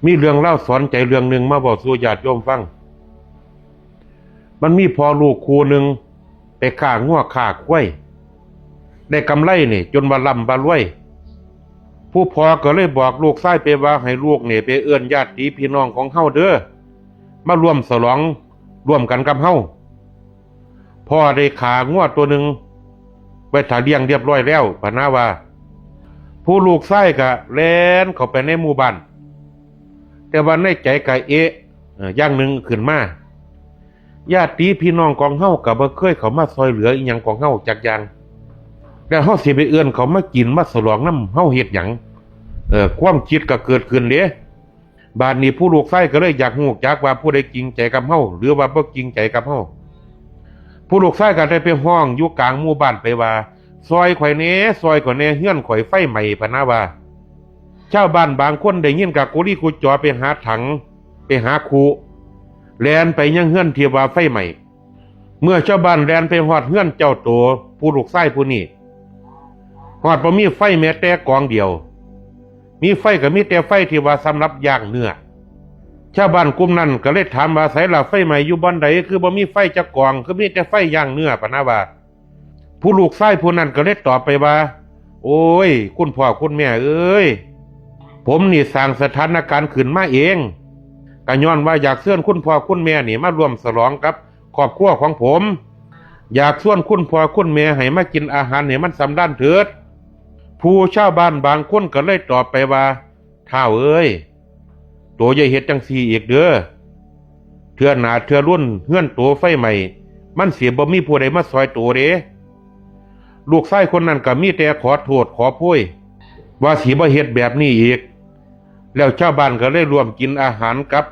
ມີເລື່ອງລາວສອນໃຈເລື່ອງໜຶ່ງມາເວົ້າສູ່ຍາດໂຍມຟັງ. ມັນມີພໍ່ລູກຄູ່ໜຶ່ງໄປຄ້າງົວຄ້າຄວາຍ ໄດ້ກຳໄລນີ້ຈົນວ່າລ່ຳວ່າລວຍ. ຜູ້ພໍ່ກໍເລີຍບອກລູກຊາຍໄປວ່າ ໃຫ້ລູກນີ້ໄປເອີ້ນຍາດຕິພີ່ນ້ອງຂອງເຮົາເດີ ມາຮ່ວມສະຫຼອງຮ່ວມກັນກັບເຮົາ. ພໍ່ໄດ້ຂ້າງົວໂຕໜຶ່ງໄວ້ຖ້າລ້ຽງຮຽບຮ້ອຍແລ້ວ ພະນາວ່າ. ຜູ້ລູກຊາຍກະແລ່ນເຂົ້າໄປໃນໝູ່ບ້ານ, ແຕ່ວ່າໃນໃຈກະເອະ ເອີ ຢ່າງໜຶ່ງຂຶ້ນມາ. ຍາດຕິພີ່ນ້ອງຂອງເຮົາກະບໍ່ເຄີຍເຂົ້າມາຊ່ອຍເຫຼືອອີ່ຫຍັງຂອງເຮົາຈັກຢ່າງ, ແລ້ວເຮົາຊິໄປເອີ້ນເຂົາມາກິນມາສະຫຼອງນຳເຮົາເຮັດຫຍັງ? ເອີ ຄວາມຄິດກະເກີດຂຶ້ນເດ້. ບາດນີ້ຜູ້ລູກຊາຍກໍເລີຍຢາກຮູ້ຈັກວ່າຜູ້ໃດຈິງໃຈກັບເຮົາ ຫຼືວ່າບໍ່ຈິງໃຈກັບເຮົາ. ຜູ້ລູກຊາຍກໍໄດ້ໄປຮ້ອງຢູ່ກາງໝູ່ບ້ານໄປວ່າ ຊ່ອຍຂ້ອຍແດ່ ຊ່ອຍຂ້ອຍແດ່ ເຮືອນຂ້ອຍໄຟໄໝ້ ພະນາວ່າ. ຊາວບ້ານບາງຄົນໄດ້ຍິນກໍກຸລີກຸຈອໄປຫາຖັງ ໄປຫາຄຸ ແລ່ນໄປຍັງເຮືອນທີ່ວ່າໄຟໄໝ້. ເມື່ອຊາວບ້ານແລ່ນໄປຮອດເຮືອນເຈົ້າໂຕຜູ້ລູກຊາຍຜູ້ນີ້ ຮອດບໍ່ມີໄຟແມ້ແຕ່ກອງດຽວ, ມີໄຟກໍມີແຕ່ໄຟທີ່ວ່າສຳລັບຍ່າງເນື້ອ. ຊາວບ້ານກຸ່ມນັ້ນກໍເລີຍຖາມວ່າ ໃສລະໄຟໄໝ້ຢູ່ບ່ອນໃດ ຄືບໍ່ມີໄຟຈັກກອງ ຄືມີແຕ່ໄຟຍ່າງເນື້ອ ພະນາວ່າ. ຜູ້ລູກຊາຍຜູ້ນັ້ນກໍເລີຍຕອບໄປວ່າ ໂອ້ຍ ຄຸນພໍ່ຄຸນແມ່ເອີຍ ຜົມນີ້ສ້າງສະຖານະການຂຶ້ນມາເອງ ກໍຍ້ອນວ່າຢາກເຊີນຄຸນພໍ່ຄຸນແມ່ນີ້ມາຮ່ວມສະຫຼອງກັບຄອບຄົວຂອງຜົມ, ຢາກຊວນຄຸນພໍ່ຄຸນແມ່ໃຫ້ມາກິນອາຫານໃຫ້ມັນສຳລານເຖີດ. ຜູ້ຊາວບ້ານບາງຄົນກໍເລີຍຕອບໄປວ່າ ທ້າວເອີຍ ໂຕຢ່າເຮັດຈັ່ງຊີ້ອີກເດີ, ເທື່ອໜ້າເທື່ອລຸນເຮືອນໂຕໄຟໄໝ້ ມັນຊິບໍ່ມີຜູ້ໃດມາຊ່ອຍໂຕເດ້. ລູກຊາຍຄົນນັ້ນກໍມີແຕ່ຂໍໂທດຂໍໂພຍ ວ່າຊິບໍ່ເຮັດແບບນີ້ອີກ. ແລ້ວຊາວບ້ານກໍເລີຍຮ່ວມກິນອາຫານກັບ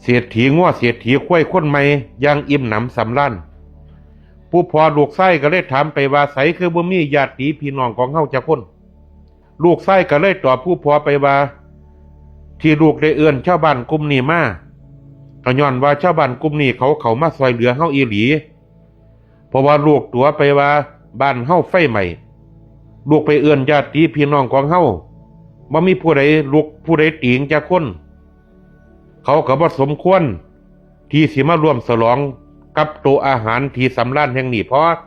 ເສດຖີງົວເສດຖີຄວາຍຄົນໃໝ່ຢ່າງອີ່ມໜຳສຳລານ. ຜູ້ພໍ່ລູກຊາຍກໍເລີຍຖາມໄປວ່າ ໃສຄືບໍ່ມີຍາດຕິພີ່ນ້ອງຂອງເຮົາຈັກຄົນ? ລູກຊາຍກໍເລີຍຕອບຜູ້ພໍ່ໄປວ່າ ທີ່ລູກໄດ້ເອີ້ນຊາວບ້ານກຸ່ມນີ້ມາ ກໍຍ້ອນວ່າຊາວບ້ານກຸ່ມນີ້ເຂົາເຂົ້າມາຊ່ອຍເຫຼືອເຮົາອີ່ຫຼີ. ເພາະວ່າລູກຕົວະໄປວ່າບ້ານເຮົາໄຟໄໝ້, ລູກໄປເອີ້ນຍາດຕິພີ່ນ້ອງຂອງເຮົາ ບໍ່ມີຜູ້ໃດລຸກຜູ້ໃດຕີງຈັກຄົນ. ເຂົາກໍບໍ່ສົມຄວນທີ່ຊິມາຮ່ວມສະຫຼອງກັບໂຕະອາຫານທີ່ສຳລານແຫ່ງນີ້ ເພາະ